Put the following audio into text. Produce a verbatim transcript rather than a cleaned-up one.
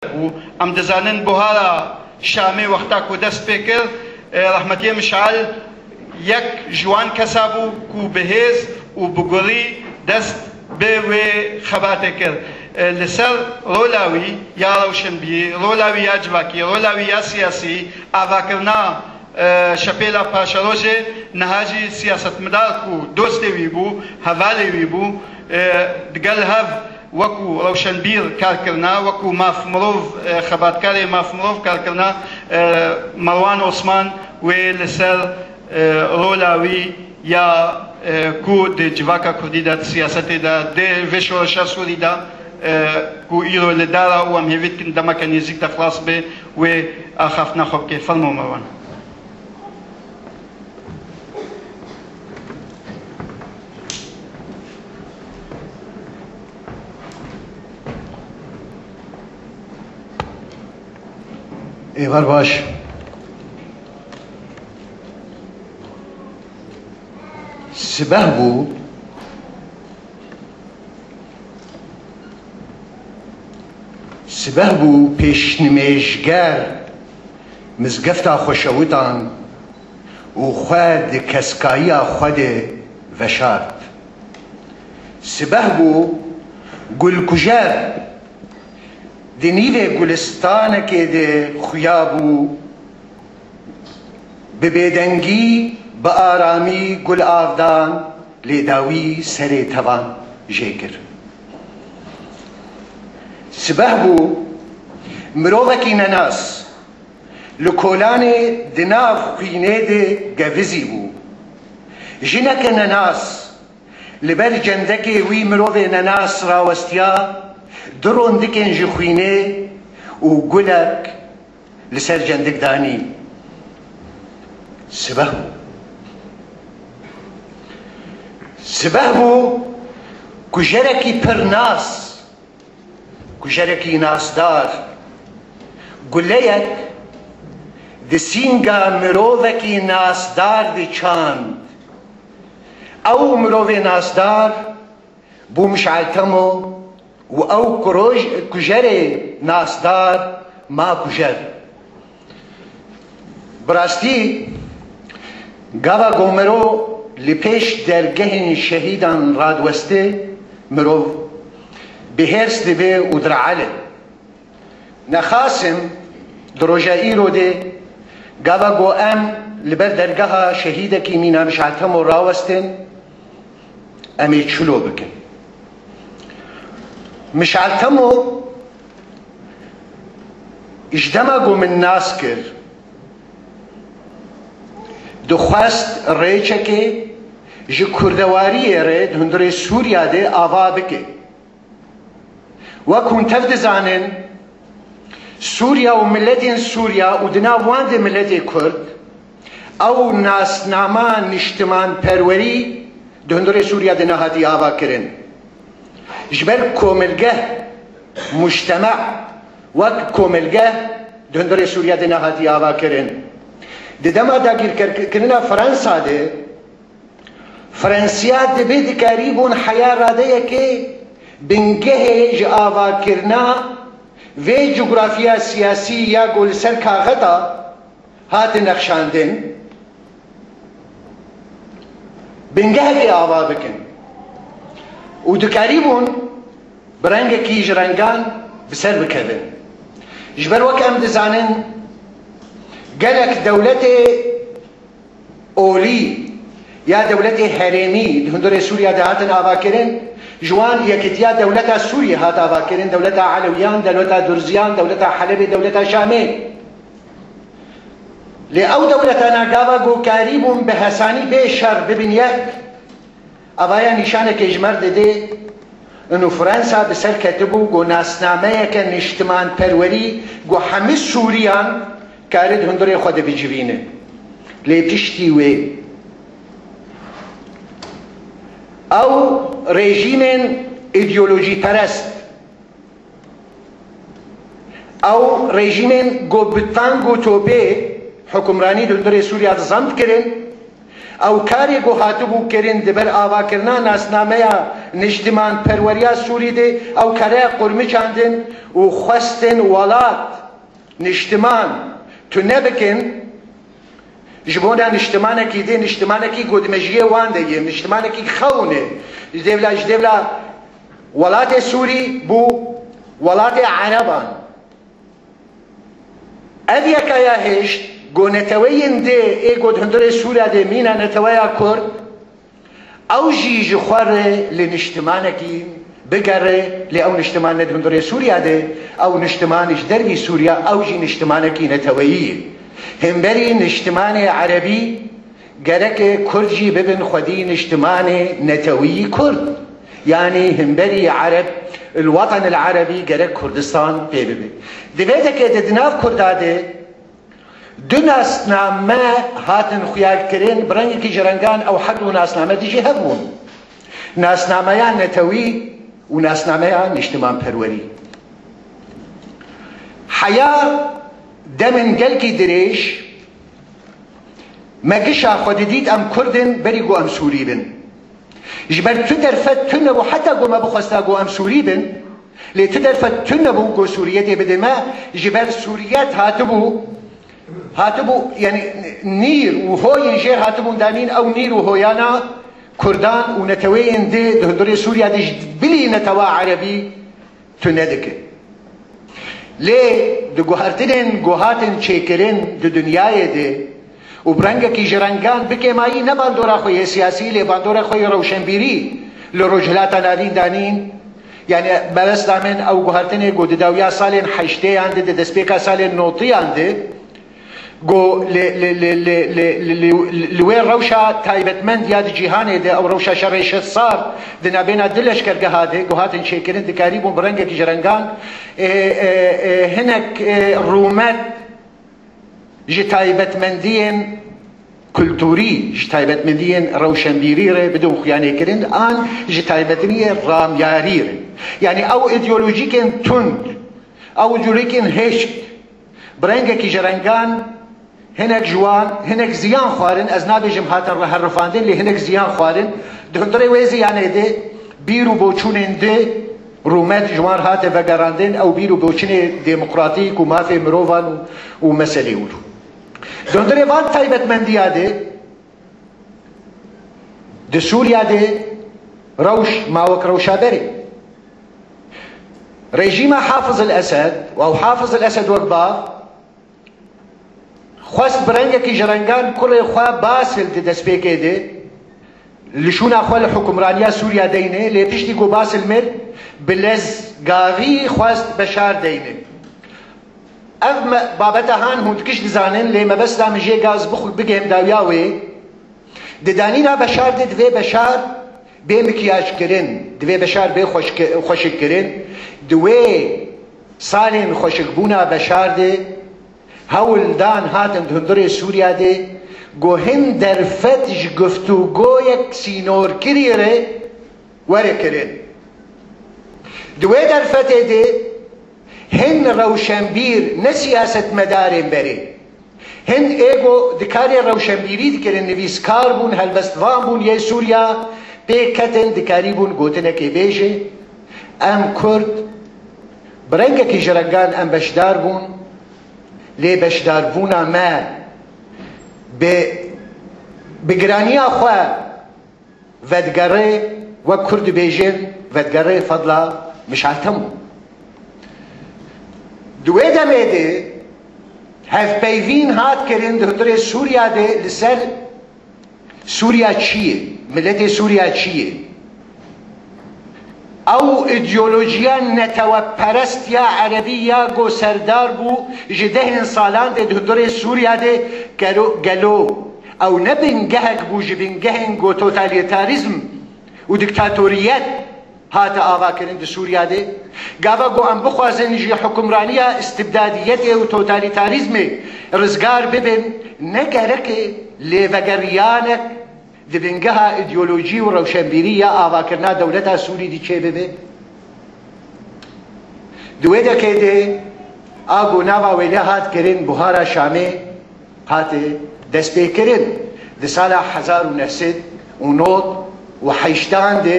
bû. Em dizanin buhara Şamê wexta ku dest pê kir, e, rehmetiyê Mişal yek ji wan kesa bû ku bi hêz û bi gurî dest bi wê xebatê kir. E, li ser rola wî ya rewşenbîrî, rola wî ya civakî, rola wî ya siyasî, avakirina, e, şepêla paşerojê, niha jî siyasetmedar ku dostê wî bû, hevalê wî bû, e, digel hev wekû rewşenbîr kar kirina, wekû maf mirov, e, xebatkarê maf mirov kar kirina, e, Merwan Osman wê li ser, e, rola wî ya, e, ku di civaka kurdî de, di siyasetê de, di vê şoreşa Sûrî de, e, ku îro li dar e û em hêvî dikin demeke nêzîk de xilas be, wê axaftina xwe bike. Fermo Merwan. Êvar baş. Sibeh bû. Sibeh bû, pêşnimêjger mizgefta xwe şewitan û xwe di keskayiya xwe de veşart. Sibeh bû, gulkujer di nîvê gulistanekê de xuya bû, bi bêdengî, bi aramî gul avdan, lê dawî serê tevan jê kir. Sibeh bû, mirovekî nenas li kolanê di nav xwînê de gevizî bû. Jineke nenas li ber cendekê wî mirovê nenas rawestiya, du rondikên ji xwînê û gulek li ser cendik danî. Sibeh bû. Sibeh bû, kujerekî pir nas, kujerekî nasdar, guleyek di sînga mirovekî nasdar diçand. Ew mirovê nasdar bû Mişal Temo û ew kuroj-, kujerê nasdar ma kujer. Bi rastî, gava ku miro li pêş dergehên şehîdan radiweste, mirov bi hêrs dibe û direele. Nexasim di roja îro de, gava ku em li ber dergeha şehîdekî mîna Mişal Temo rawestin, em ê çilo bikin. Mişal Temo ji dema ku min nas kir, dixwest rêçekê ji kurdewariyê re di hundirê Sûriya de ava bike. Wek hûn tev dizanin, Sûriya û miletên Sûriya û di nav wan de miletê Kurd, ew nasnama niştimanperwerî di hundirê Sûriya de nehatiye avakirin. Ji ber komilgeh, mujtema, wek komilgeh di hundirê Sûriya de nehatiye avakirin. Di dema dagîrkerkirina Fransa de, Fransiya dibê dikarîbûn heya radeyekê bingehê ji avakirina vê cografiya siyasî ya ku li ser kaxeta hate nexşandin, bingehekê ava bikin û dikarîbûn bi rengekî ji rengan bi ser bikevin. Ji ber wek em dizanin, gelek dewletê olî ya dewletê herêmî di hundirê Sûriya de hatin avakirin, ji wan Yekîtiya Dewleta Sûriyê hat avakirin, Dewleta Elewiyan, Dewleta Durziyan, Dewleta Helebê, Dewleta Şamê. Lê ew dewletana gava ku karîbûn bi hesanî bê şer bibin yek, avaya nîşanekê ji me re didê, û Fransa bi ser ketibû ku nasnameyeke niştimanperwerî ku hemî Sûriyan kare di hundirê xwe de bicivîne. Lê piştî wê ew rejîmên îdeolojîperest, ew rejîmên ku bi tang û topê hukimranî di hundirê Sûriya de zand kirin, Ew karê ku hatibû kirin di ber avakirina nasnameya niştimanperweriya Sûrî de, ew kare qurmikandin û xwestin welat, niştiman tune bikin, ji bona niştimanekî dê, niştimanekî ku di mejiyê wan de ye, niştimanekî xewn e, ji dêvla, ji dêvla welatê Sûrî bû welatê Ereban. Ev yekaya hêşt, ku neteweyên dê ê ku di hundirê Sûriya de mîna neteweya Kurd, ew jî ji xwe re li niştimanekî bigere, lê ew niştiman ne di hundirê Sûriya de, ew niştiman ji dervî Sûriya, ew jî niştimanekî neteweyî ye. Hemberî niştimanê erebî, gereke Kurd jî bibin xwedî niştimanê netewî Kurd. Yanî hemberî Ereb, el-Weten el-Erebî gerek Kurdistan pê bibe. Di vê dekê de di nav Kurda de du nasname hatin xuyakirin, bi rengekî ji rengan ew her du nasname dijî hev bûn. Nasnameya netewî û nasnameya niştimanperwerî. Heya demên gelkî dirêj me gişa xwe didît em Kurd in berî ku em Sûrî bin. Ji ber tu derfet tune bû, heta ku me bixwesta ku em Sûrî bin, lê tu derfet tune bû ku Sûriyetê bide me, ji ber Sûriyet hatibû, hatibû, yanî nîr û hoyên jê hatibûn danîn, ew nîr û hoyana Kurdan û neteweyên di, di hundirê Sûriya de ji bilî netewa Erebî tune dike. Lê di guhertinên ku hatin çêkirin di dinyayê de û bi rengekî ji rengan, bi kêmayî ne bandora xwe yê siyasî, lê bandora xwe yê rewşenbîrî li Rojhilata Navîn danîn. Yanî mebesta min ew guhertinê ku di dawiya salên heştêyan de, di destpêka salên notiyan de, Go li, li, li, li, li, li, li, li wê rewşa taybetmend ya di cîhanê de, ew rewşa şerê şeş sal di navbêna du leşkergeha de, go hatin çêkirin, dikarîbûn bi rengekî ji rengan, e, e, e, hinek, e, rûmet ji taybetmendiyên kulturî, ji taybetmendiyên rewşenbîrî re bidin xuyanêkirin, an ji taybetmendiyên ramyarî re. Yanî ew îdeolojîkên tund, ew îdeolojîkên hişk, Bi rengekî ji rengan hinek ji wan, hinek ziyan xwarin, ez nabêjim hatin re herifandin, lê hinek ziyan xwarin. Di hundirê wê ziyanê de bîr û boçûnên di rûmet ji wan re hate vegerandin, ew bîr û boçûnê demokratîk û mafê mirovan û, û meselê û. Di hundirê van taybetmendiya de, Di Sûriya de rewş ma wek rewşa berê. Rejîma Hafiz el-Esed, û ew Hafiz el-Esed wek bav, xwest bi rengekî ji rengan kurê xwe Basil di destpêkê de li şûna xwe li hukimraniya Sûriya deyne, lê piştî ku Basil mir, bi lezgavî xwest Beşar deyne. Ev me-, babeta han hûn dikiş dizanin, lê mebesta min jê gaz bixwe bigêm dawiya wê. Di danîna Beşar de divê Beşar bê mikyajkirin, divê Beşar bê xweşki-, xweşikkirin. Di wê salên xweşikbûna Beşar de hewl dan hatin di hundirê Sûriya de ku hin derfet ji guftûgoyek sînorkirî re were kirin. Di wê derfetê de hin rewşenbîr ne siyasetmedarên berê. Hin ê ku dikarê rewşenbîrî dikirin, nivîskar bûn, helbestvan bûn yê Sûriya, pê ketin dikarîbûn gotinekê bêje, em Kurd bi rengekî ji rengan em beşdar bûn, lê beşdarbûna me bi, bi giraniya xwe Vedigere, wek Kurd dibêjin, vedigere fedla mişaltem bû. Di wê demê de hevpeyvîn hat kirin di hundirê Sûriya de li ser Sûriya çi ye, miletê Sûriya çi ye? Ew îdeolojiya neteweperest ya erebî ya ku serdar bû ji dehên salan de di hundirê Sûriya de gelo, gelo ew ne bingehek bû ji bingehên ku totalîtarîzm û dîktatoriyet hate avakirin di Sûriya de? Gava ku em bixwazin ji hukimraniya îstibdadiyetê û totalîtarîzmê rizgar bibin, ne gerek e lêvegeriyanek di bingeha îdeolojî û rewşenbîrî ya avakirina dewleta Sûrî de çêbibe? Di wê dekê de a ku nava wê lê hat kirin Buhara Şamê hate destpêkirin. Di sala hezar û neh sed û nod û heştan de